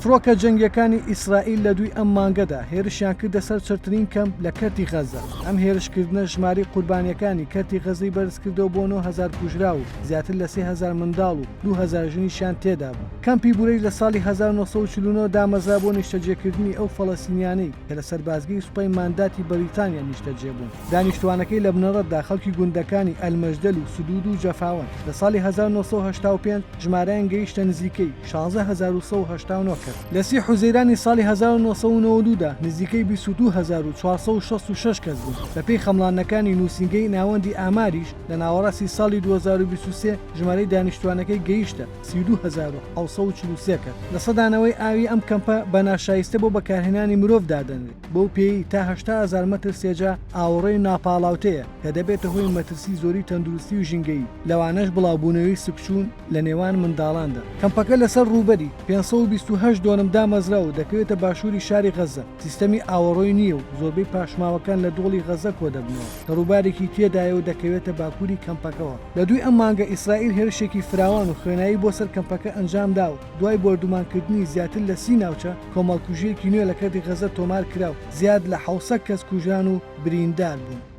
فڕۆکە جەنگییەکانی ئیسرائیل لە دووی ئەم مانگەدا هێرشیان کردە سەر چڕترین کەمپ لە کەرتی غەززە. ئەم هێرشکردنە ژمارەی قوربانییەکانی کەرتی غەززەی بەرزکردەوە بۆ 9000 کوژراو و زیاتر لە 3000 منداڵ و 2000 ژنیشیان تێدابوو. کەمپی بورەیج لە ساڵی 1949 دامەزرا بۆ نیشتەجێکردنی ئەو فەڵەستینیانەی کە لە سەربازگەی سوپای مانداتی بەریتانیا نیشتەجێ بوون. دانیشتووانەکەی لە بنەڕەتدا خەڵکی گوندەکانی ئەلمەجدەل و سدود و جەفاوەن. لە ساڵی 1985 ژمارەیان گەیشتە نزیکەی 16189 کەس. لە سی حوزەیرانی ساڵی 1992 دا نزیکەی 22466 کەس بوون. بەپێی خەمڵاندنەکانی نووسینگەی ناوەندی ئاماریش لە ناوەڕاستی ساڵی 2023 ژمارەی دانیشتووانەکەی گەیشتە 32743 کەس. لە سەدا نەوەی ئاوی ئەم کەمپە بە ناشایستە بۆ بەکارهێنانی مرۆڤ دادەنرێت. بەو پێیەی تا 80,000 مەتر سێجا ئاوەڕۆی ناپاڵاوتەیە کە دەبێتە هۆی مەترسی زۆری تەندروستی و ژینگەیی، لەوانەش بڵاوبوونەوەی سکچوون لە نێوان منداڵاندا. کەمپەکە لەسەر ڕووبەری 528 دۆنم دامەزراوە و دەکەوێتە باشووری شاری غەززە، سیستەمی ئاوەڕۆی نییە و زۆربەی پاشماوەکان لە دۆڵی غەززە کۆدەبنەوە کە ڕووبارێکی تێدایە و دەکەوێتە باکووری کەمپەکەوە. لە دووی ئەم مانگە ئیسرائیل هێرشێکی فراوان و خوێناوی بۆ سەر کەمپەکە ئەنجامدا و دوای بۆردومانکردنی زیاتر لە 30 ناوچە، کۆمەڵکوژییەکی نوێ لە کەرتی غەززە تۆمار کرا و زیاد لە 700 کەس کوژران و بریندار بوون.